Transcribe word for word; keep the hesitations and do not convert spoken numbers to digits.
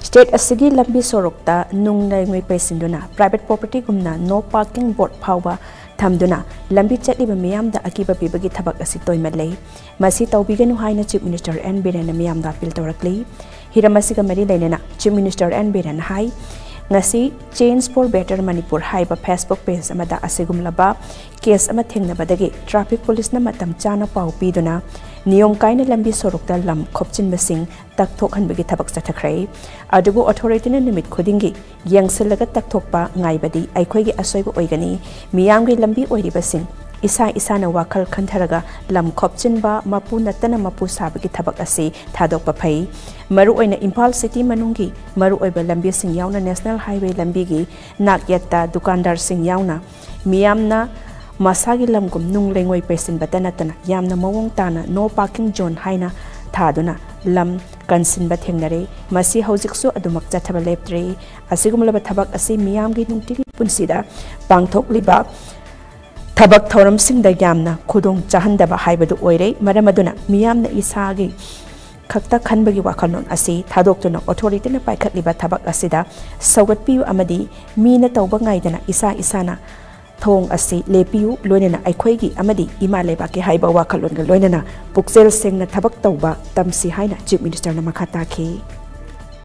State ꯑꯁꯤꯒꯤ ꯂꯝꯕꯤ ꯁꯣꯔꯣꯛꯇ ꯅꯨꯡ ꯂꯩꯉꯣꯏ ꯄꯩꯁꯤꯟꯗꯨꯅ private propertyꯒꯨꯝꯅ no parking board ꯐꯥꯎꯕ ꯊꯝꯗꯨꯅ ꯂꯝꯕꯤ ꯆꯠꯂꯤꯕ ꯃꯤꯌꯥꯝꯗ ꯑꯀꯤꯕ ꯄꯤꯕꯒꯤ ꯊꯕꯛ ꯑꯁꯤ ꯇꯣꯏꯃꯜꯂꯦ꯫ ꯃꯁꯤ ꯇꯧꯕꯤꯒꯅꯨ ꯍꯥꯏꯅ Chief Minister N. ꯕꯤꯔꯦꯟꯅ ꯃꯤꯌꯥꯝꯗ appeal ꯇꯧꯔꯛꯂꯤ꯫ ꯍꯤꯔꯝ ꯑꯁꯤꯒ ꯃꯔꯤ ꯂꯩꯅꯅ Chief Minister N. ꯕꯤꯔꯦꯟꯅ ꯍꯥꯏ, ꯉꯁꯤ Change for Better Manipur ꯍꯥꯏꯕ Facebook page ꯑꯃꯗ ꯑꯁꯤꯒꯨꯝꯂꯕ case ꯑꯃ ꯊꯦꯡꯅꯕꯗꯒꯤ traffic policeꯅ ꯃꯇꯝ ꯆꯥꯅ ꯄꯥꯎ ꯄꯤꯗꯨꯅ ꯅꯤꯌꯣꯝ ꯀꯥꯏꯅ ꯂꯝꯕꯤ ꯁꯣꯔꯣꯛꯇ ꯂꯝ ꯈꯣꯞꯆꯤꯟꯕꯁꯤꯡ ꯇꯛꯊꯣꯛꯍꯟꯕꯒꯤ ꯊꯕꯛ ꯆꯠꯊꯈ꯭ꯔꯦ꯫ ꯑꯗꯨꯕꯨ authorityꯅ ꯅꯨꯃꯤꯠ ꯈꯨꯗꯤꯡꯒꯤ ꯌꯦꯡꯁꯤꯜꯂꯒ ꯇꯛꯊꯣꯛꯄ ꯉꯥꯏꯕꯗꯤ ꯑꯩꯈꯣꯏꯒꯤ ꯑꯁꯣꯏꯕ ꯑꯣꯏꯒꯅꯤ꯫ ꯃꯤꯌꯥꯝꯒꯤ ꯂꯝꯕꯤ ꯑꯣꯏꯔꯤꯕꯁꯤꯡ ꯏꯁꯥ ꯏꯁꯥꯅ ꯋꯥꯈꯜ ꯈꯟꯊꯔꯒ ꯂꯝ ꯈꯣꯞꯆꯤꯟꯕ ꯃꯄꯨ ꯅꯠꯇꯅ ꯃꯄꯨ ꯁꯥꯕꯒꯤ ꯊꯕꯛ ꯑꯁꯤ ꯊꯥꯗꯣꯛꯄ ꯐꯩ꯫ ꯃꯔꯨꯑꯣꯏꯅ ꯏꯝꯐꯥꯜ city ꯃꯅꯨꯡꯒꯤ ꯃꯔꯨꯑꯣꯏꯕ ꯂꯝꯕꯤꯁꯤꯡ ꯌꯥꯎꯅ national highway ꯂꯝꯕꯤꯒꯤ ꯅꯥꯛꯌꯦꯠꯇ ꯗꯨꯀꯥꯟꯗꯥꯔꯁꯤꯡ ꯌꯥꯎꯅ ꯃꯤꯌꯥꯝꯅ ꯃꯁꯥꯒꯤ ꯂꯝꯒꯨꯝ ꯅꯨꯡ ꯂꯩꯉꯣꯏ ꯄꯩꯁꯤꯟꯕꯇ ꯅꯠꯇꯅ ꯌꯥꯝꯅ ꯃꯑꯣꯡ ꯇꯥꯅ no parking zone ꯍꯥꯏꯅ ꯊꯥꯗꯨꯅ ꯂꯝ ꯀꯟꯁꯤꯟꯕ ꯊꯦꯡꯅꯔꯦ꯫ ꯃꯁꯤ ꯍꯧꯖꯤꯛꯁꯨ ꯑꯗꯨꯃꯛ ꯆꯠꯊꯕ ꯂꯦꯞꯇ꯭ꯔꯤ꯫ ꯑꯁꯤꯒꯨꯝꯂꯕ ꯊꯕꯛ ꯑꯁꯤ ꯃꯤꯌꯥꯝꯒꯤ ꯅꯨꯡꯇꯤꯒꯤ ꯄꯨꯟꯁꯤꯗ ꯄꯥꯡꯊꯣꯛꯂꯤꯕ ꯊꯕꯛ ꯊꯧꯔꯝꯁꯤꯡꯗ ꯌꯥꯝꯅ ꯈꯨꯗꯣꯡ ꯆꯥꯍꯟꯗꯕ ꯍꯥꯏꯕꯗꯨ ꯑꯣꯏꯔꯦ꯫ ꯃꯔꯝ ꯑꯗꯨꯅ ꯃꯤꯌꯥꯝꯅ ꯏꯁꯥꯒꯤ ꯈꯛꯇ ꯈꯟꯕꯒꯤ ꯋꯥꯈꯜꯂꯣꯟ ꯑꯁꯤ ꯊꯥꯗꯣꯛꯇꯨꯅ authorityꯅ ꯄꯥꯏꯈꯠꯂꯤꯕ ꯊꯕꯛ ꯑꯁꯤꯗ ꯁꯧꯒꯠꯄꯤꯌꯨ ꯑꯃꯗꯤ ꯃꯤꯅ ꯇꯧꯕ ꯉꯥꯏꯗꯅ ꯏꯁꯥ ꯏꯁꯥꯅ ꯊꯣꯡ ꯑꯁꯤ ꯂꯦꯞꯄꯤꯌꯨ, ꯂꯣꯏꯅꯅ ꯑꯩꯈꯣꯏꯒꯤ ꯑꯃꯗꯤ ꯏꯃꯥ ꯂꯩꯕꯥꯛꯀꯤ ꯍꯥꯏꯕ ꯋꯥꯈꯜꯂꯣꯟꯒ ꯂꯣꯏꯅꯅ ꯄꯨꯛꯆꯦꯜ ꯁꯦꯡꯅ ꯊꯕꯛ ꯇꯧꯕ ꯇꯝꯁꯤ ꯍꯥꯏꯅ Chief Ministerꯅ ꯃꯈꯥ ꯇꯥꯈꯤ꯫